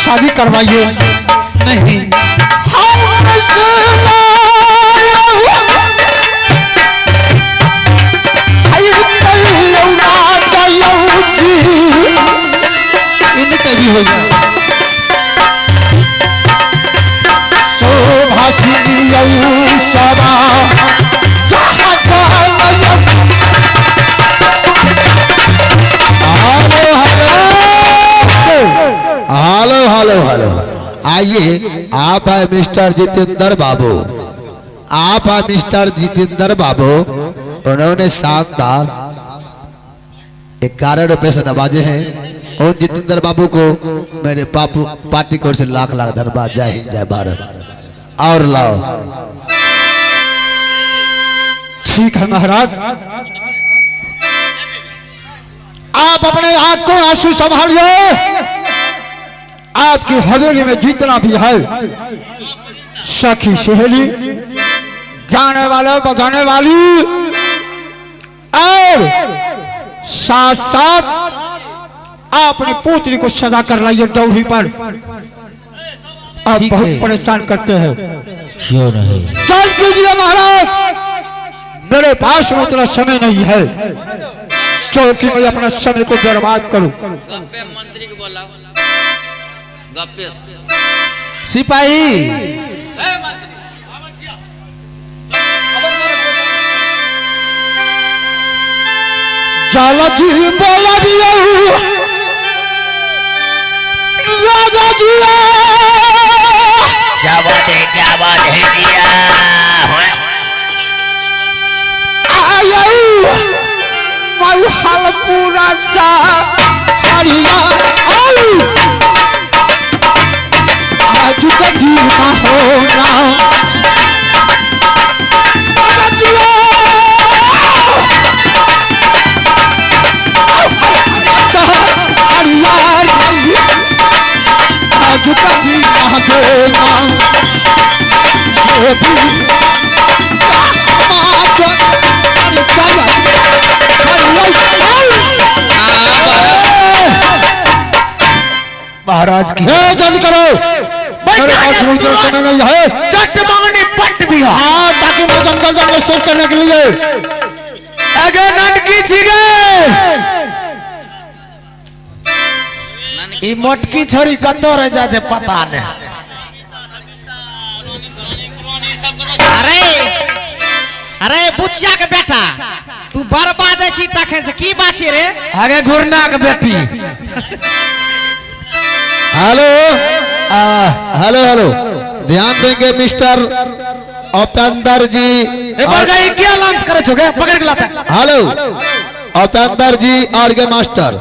शादी करवाइए। नहीं, इनके भी हो गया। हेलो हेलो हेलो, आइए आप है मिस्टर जितेंद्र बाबू, आप है मिस्टर जितेंद्र बाबू। उन्होंने शानदार 11 रुपए से नवाजे हैं और जितेंद्र बाबू को मेरे पापू पार्टी को से लाख लाख धन्यवाद। जय हिंद, जय भारत। और लाओ। ठीक है महाराज, आप अपने आंख को आंसू संभालिए। आपकी हवेली में जितना भी है सखी सहेली, गाने वाले बजाने वाली, और साथ साथ अपनी पुत्री को सजा कर लाइए डौरी पर। आप बहुत परेशान करते हैं। क्यों नहीं? चल कीजिए महाराज, मेरे पास में उतना समय नहीं है जो कि मैं अपना समय को बर्बाद करूं। गप्पे मंत्री के बोला गप्पे सिपाही जाला जी बोला दिया राजा जी, क्या बात है, क्या बात है दिया आया महल पूरा सा हरिया आऊ आज कभी ना होना राजा जी। हरिया आज कभी ना देना ये भी महाराज की जल्दी करो, मेरे पास समय नहीं है। चट मांगनी पट भी हाँ, ताकि मैं जंगल जंगल शोध करने के लिए। अगे ननकी छी गे, ई मोटकी छोरी कतो रह जा छे पता नहीं। अरे अरे बुचिया के बेटा, तू बर्बाद छी तखन से की बात छे रे? आगे घुरना के बेटी। हेलो हेलो हेलो, ध्यान देंगे मिस्टर उपेंद्र जी। ए बड़का ये क्या लांस करे छोगे, पकड़ के लाता। हेलो उपेंद्र जी और के मास्टर,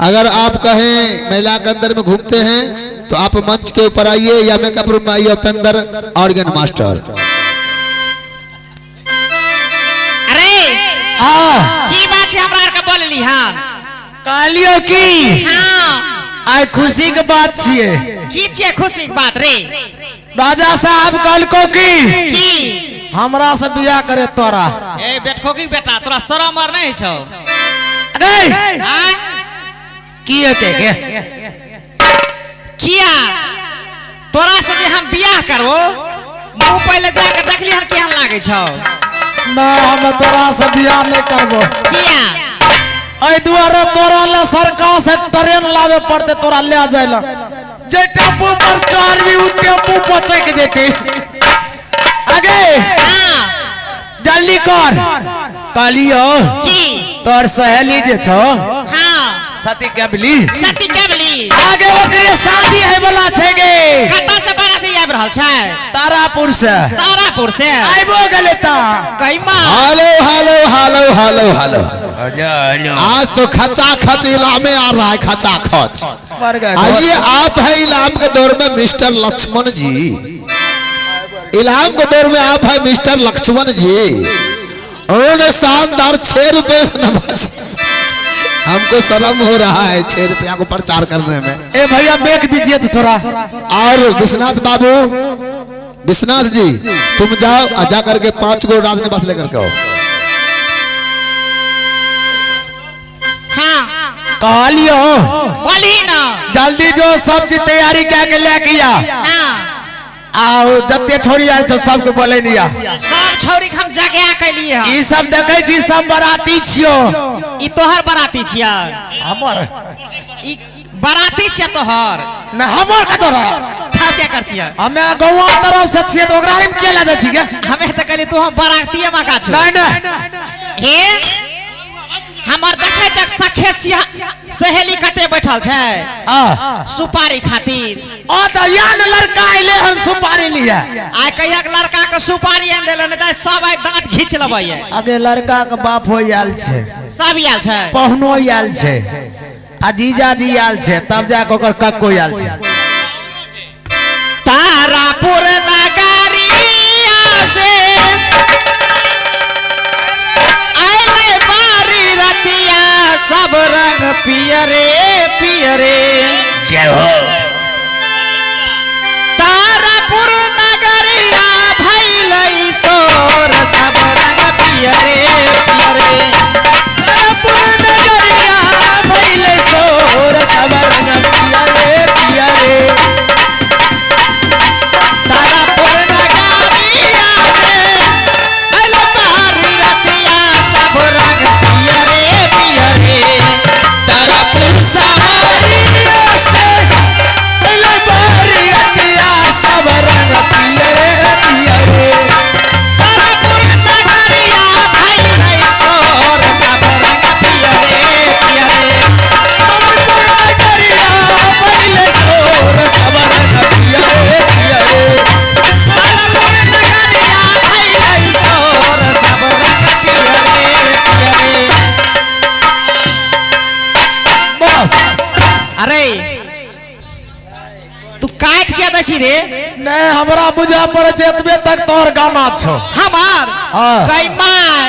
अगर आप कहें महिला के अंदर में घूमते हैं तो आप मंच के ऊपर आइए या मेकअप रूम में आइए। Upendra organ master. अरे की बात छे हमरा के बोलली? हां कहलियो की हां आइ खुशी के बात छिए। की छिए खुशी के बात रे? राजा साहब कहलको की हमरा से बियाह करे तोरा। ए बेटखो की बेटा, तोरा शरम आर नहीं छौ? अरे की हेतै के? किया तोरा से जे हम बियाह करबो, मुंह पहले जाके देखली हन केहन लागे छौ। ना हम तोरा से बियाह नहीं करबो। किया? एहि दुआरे तोरा ले सरकार से ट्रेन लावे पड़ते तोरा ले जाय ला। जे टेम्पू पर चढ़बी उ टेम्पू पचक जेते। आगे जल्दी कर। कहलियो की तोर सहेली जे छौ, हां सती केबली, सती केबली, आगे ओकरे शादी है वाला छै गे। कतऽ से बाराती आबि रहल छै? तारापुर से। तारापुर से आइबो गेलै ता कैमा। Hello hello hello hello hello, आज तो खचा खच इलामे आ रहा है, खचा खच। आइए आप है इलाम के दौर में मिस्टर लक्ष्मण जी, इलाम के दौर में आप है मिस्टर लक्ष्मण जी। उन्होंने शानदार 6 रुपए से नवाजे। हमको शर्म हो रहा है 6 रुपया को प्रचार करने में। ए भैया बेच दीजिए तो थोड़ा। और विश्वनाथ बाबू, विश्वनाथ जी तुम जाओ और जा करके 5 गो राजनिवास लेकर के आओ। हाँ। कहलियो बोलही ना। जल्दी जो सब चीज तैयारी क्या के लेके आ। हाँ। आओ जते छोरी आयल छौ सबके बोले निया। सब छोरी के हम जगह कैलिए हन। ई सब देखै छी सब बराती छियो। ई तोहर बराती छिया? हमर। ई बराती छिया तोहर? ना हमर कतौ रह। तब क्या कर छिया? हमे गौवा तरफ से छियै त ओकरा रे के ला जाइ छी गे? हमे त कहली तू हम बराती मका छौ। नहीं नहीं। हे हमर देखै छक सखे सहेली कते बैठल छै सुपारी खातिर। ओ त या न लड़का अइले हन सुपारी लिए। आइ कहिया के लड़का के सुपारी आन देले ने त सब आइ दांत घींच लेबै। अगे लड़का के बाप हो आयल छै। सब आयल छै। पहुनो आयल छै। आ जीजाजी आयल छै तब जा के ओकर कक्को आयल छै। तारापुर नगरिया से आइले बारी रतिया सब रंग पियरे पियरे। जय हो। तारापुर नगरिया भइलै सोर सब रंग पियरे पियरे। तारापुर नगरिया भइलै सोर सब रंग पियरे पियरे। तारापुर नगरिया से आइले बारी रतिया सब रंग पियरे पियरे। तारापुर सहारिया से आइले बारी रतिया सब रंग पियरे पियरे। तारापुर नगरिया भइलै सोर सब रंग पियरे पियरे। तारापुर नगरिया भइलै सोर सब रंग पियरे पियरे। तारापुर नगरिया भइलै सोर सब रंग पियरे पियरे। बस। अरे तू काट के दै छी रे? नहीं हमरा बुझा पड़े छै एतबे तक तोहर गाना छौ। हमार? हाँ। कई माय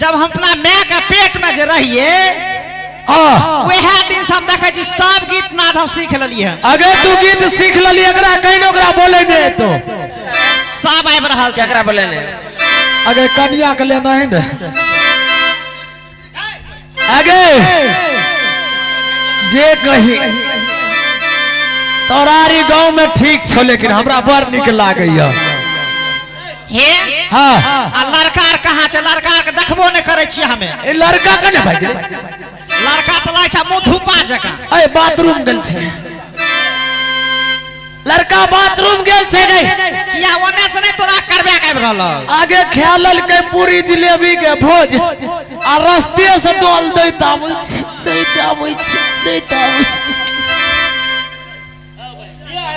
जब हम अपना my के पेट में जे रहिए वह दिन से हम देखै छी सब गीत नाद हम सीख लेलिए हन। अगर तू गीत सीख लेली एकरा कहीं ओकरा बोले नहीं एतो। सब आबि रहल छै। केकरा बोले ने? अगे कनिया के लेना है ने। अगे जे कही तोरारी गांव में ठीक छो लेकिन हमरा बड़ निक लागैया। हे? हाँ। आ लड़का आर कहाँ छै? लड़का आर के देखबो नहीं करै छियै हमे। ए लड़का कने भागि गेलै? लड़का त लागै छै मुँह धुपा जकाँ। ए बाथरूम गेल छै। लड़का बाथरूम गेल छै गई। किया ओने से नहीं तोरा करबे के आबि रहल? आगे खा लेलकै पूरी जिलेबी के भोज आ रस्ते से दल दैत आबै छै दैत आबै छै दैत आबै छै।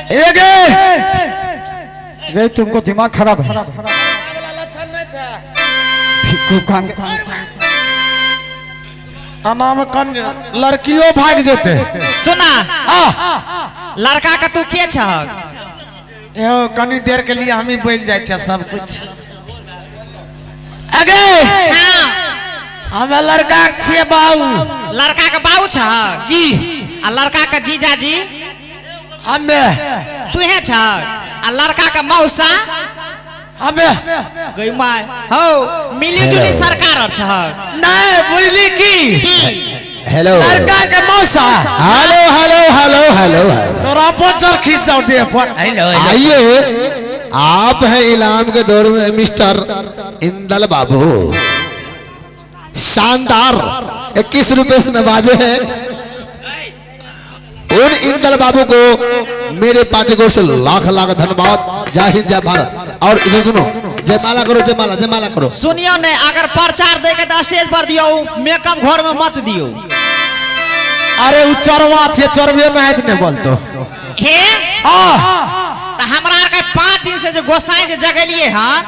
एगे रे तुमको दिमाग खराब है। भिक्खू खांगे। अना में कन लड़कियों भाग जेते। सुना लड़का के तू के छहक? एहो कनी देर के लिए हम ही बन जाय छै सब कुछ। अगे हाँ। हमे लड़का के छियै बाबू। लड़का के बाबू छहक? जी। आ लड़का के जीजाजी? हमे। तुहे छहक? आ लड़का के मौसा? हमे। गई my हो मिली जुली सरकार और छहक? नहीं बुझली की? हेलो। लड़का के मौसा। Hello hello hello hello hello. तोरा पोचर खींच जाओ देह पर। हेलो। आइए आप हैं इलाम के दौर में मिस्टर इंदल बाबू। शानदार 21 रुपए से नवाजे हैं उन इंदल बाबू को मेरे पार्टी को से लाख लाख धन्यवाद। जय हिंद जय भारत। और इधर सुनो जयमाला करो जयमाला जयमाला करो। सुनियो ने अगर प्रचार दे के तो स्टेज पर दियो मेकअप घर में मत दियो। अरे उ चोरवा छे चोरबे न हैत ने बोलतो। हे हां त हमरा आर के 5 दिन से जो गोसाई जे जगलिए हन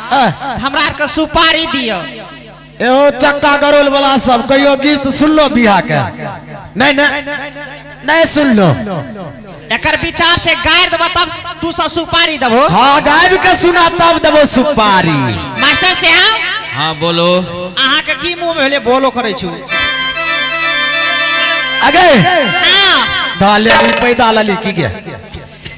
हमरा आर के सुपारी दियो। एहो चक्का गरोल वाला सब कहियो गीत सुनलो बियाह के? नहीं नहीं नहीं सुनलो। एकर विचार छे गायर देबो तब तू सब सुपारी देबो। हां गायब के सुना तब देबो सुपारी। मास्टर साहब। हां बोलो। अहाँ के की मुंह में भेले बोलो करै छु? अगे हां डाले नी पैदा लली की गे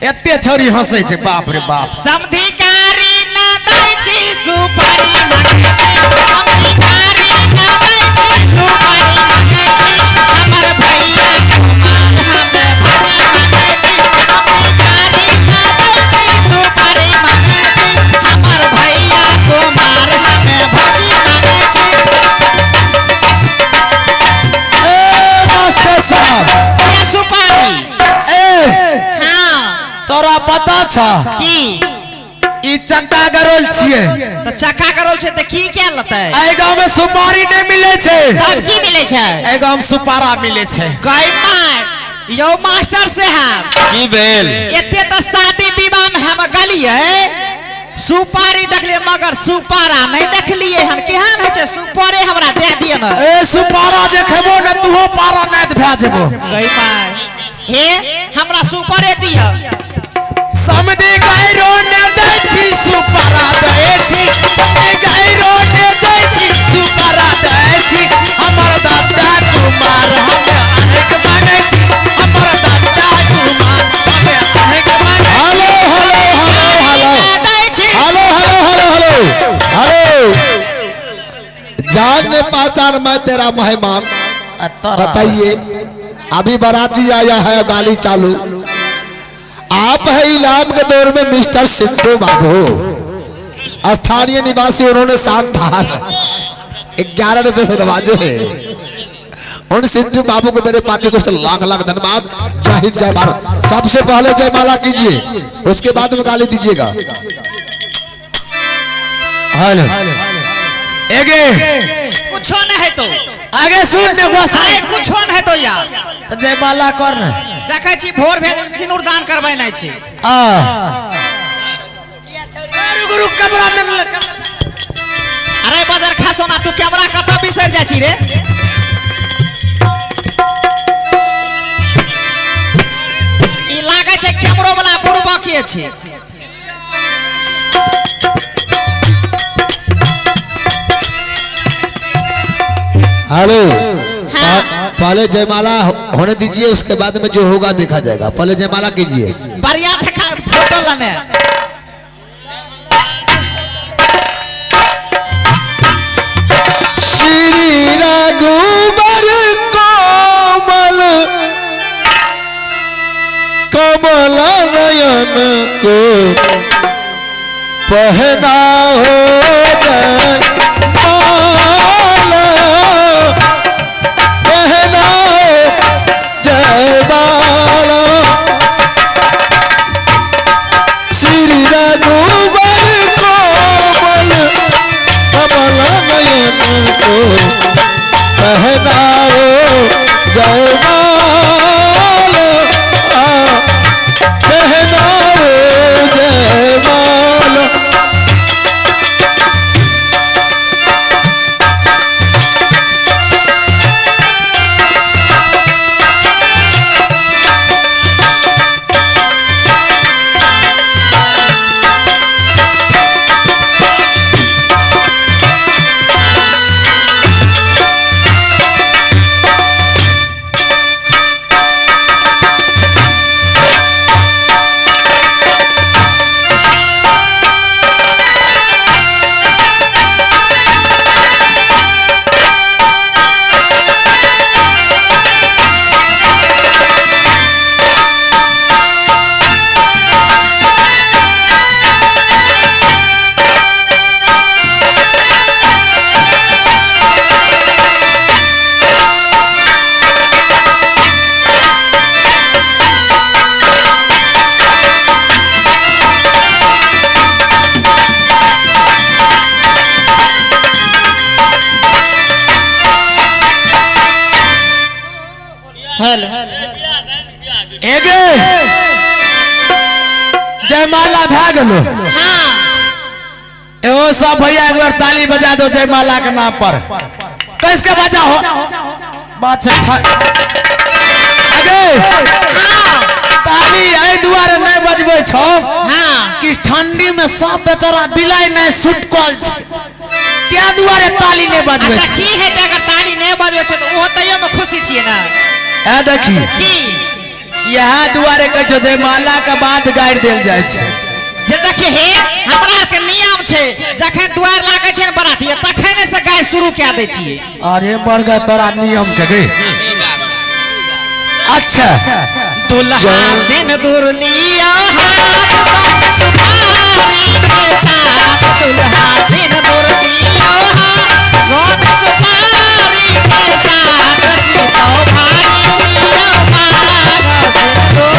एते छोरी हंसै छै बाप रे बाप। समधिकारी न दै छी सुपारी मांगै छी। समधिकारी न दै छी सुपारी मांगै छी। हमर भैया तोरा पता छ की ई चक्का गरोल छिए। त चक्का गरोल छै त की के लतै? एहि गांव में सुपारी नहीं मिले छै। तब की मिले छै? एहि गांव में सुपारा मिले छै। गय my yo master साहब की भेल? एते त शादी विवाह में हम गलिए सुपारी देखलिए मगर सुपारा नहीं देखलिए हन। केहन है छै सुपारे हमरा दे दिए न। ए सुपारा देखबो न तुहो पारा नाथ भए जेबो। गय my हे हमरा सुपारे दिह। समधी गायरो ने दै छी सुपारा दै छी। समधी गायरो ने दै छी सुपारा दै छी। हमर दादा कुमार हम अनेक मांगै छी। हमर दादा कुमार हम अनेक मांगै छी। Hello hello hello hello hello hello hello hello hello. जान ने पहचान मैं तेरा मेहमान। बताइए अभी बाराती आया है गाली चालू। आप है इलाम के दौर में मिस्टर सिद्धू बाबू स्थानीय निवासी। उन्होंने शानदार 11 रुपए से नवाजे हैं। उन सिद्धू बाबू को मेरे पार्टी को से लाख लाख धन्यवाद। जय हिंद जय भारत। सबसे पहले जयमाला कीजिए उसके बाद में गाली दीजिएगा। हेलो एगे कुछो नहीं है तो आगे सुन ने बस अरे कुछो नहीं है तो यार तो जयमाला कर ने देखै छी भोर भेल सिनुर दान करबै नै छी। आ गुरु गुरु कैमरा में अरे बदर खासो ना तू कैमरा कतऽ बिसर जाइ छी रे? ई लागै छै कैमरो वाला बुड़बके छै। हेलो पहले जयमाला होने दीजिए उसके बाद में जो होगा देखा जाएगा। पहले जयमाला कीजिए। बढ़िया फोटो लेने। श्री रघुबर कोमल कमल नयन को पहना हो जय माला पहना जय माला। श्री रघुबर कोमल कमल नयन को पहनाओ जय माला पहनाओ जय माला। हेलो एगे जयमाला भए गेलो। हाँ एहो सब भैया एक बार ताली बजा दो जयमाला के नाम पर। कैसके बजा हो बात छै। आगे हाँ ताली एहि दुआरे नहीं बजबै छौ। हाँ कि ठंडी में सब बेचारा बिलाई नहीं सुटकल छै त्या दुआरे ताली नहीं बजबै। अच्छा की है अगर ताली नहीं बजबै छै त ओहो तैयो में खुशी छियै ना। ए देखी की यह दुआरे कहै छौ जयमाला के बाद गारि देल जाइ छै। जे देखिए हे हमरा के नियम छै जखन दुआर लागै छै ने बराती तखने से गाय शुरू कए दै छियै। अरे मर गए तोरा नियम के गे। अच्छा दुल्हा सिंदूर लिया हाथ संग सुपारी के साथ। दुल्हा सिंदूर लिया हाथ संग सुपारी के साथ। सीतो भाई लिया मांग सिंदूर।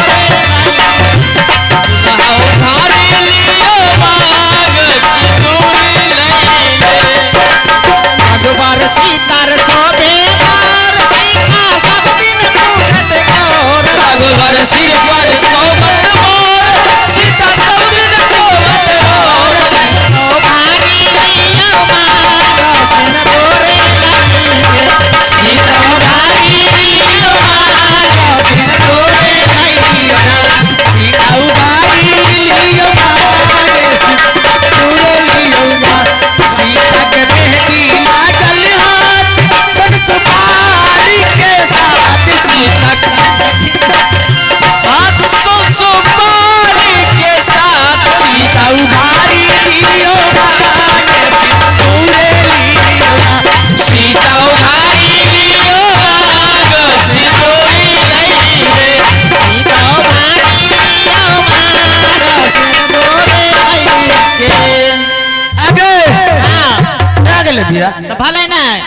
तऽ भले नहि।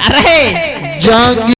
अरे जंग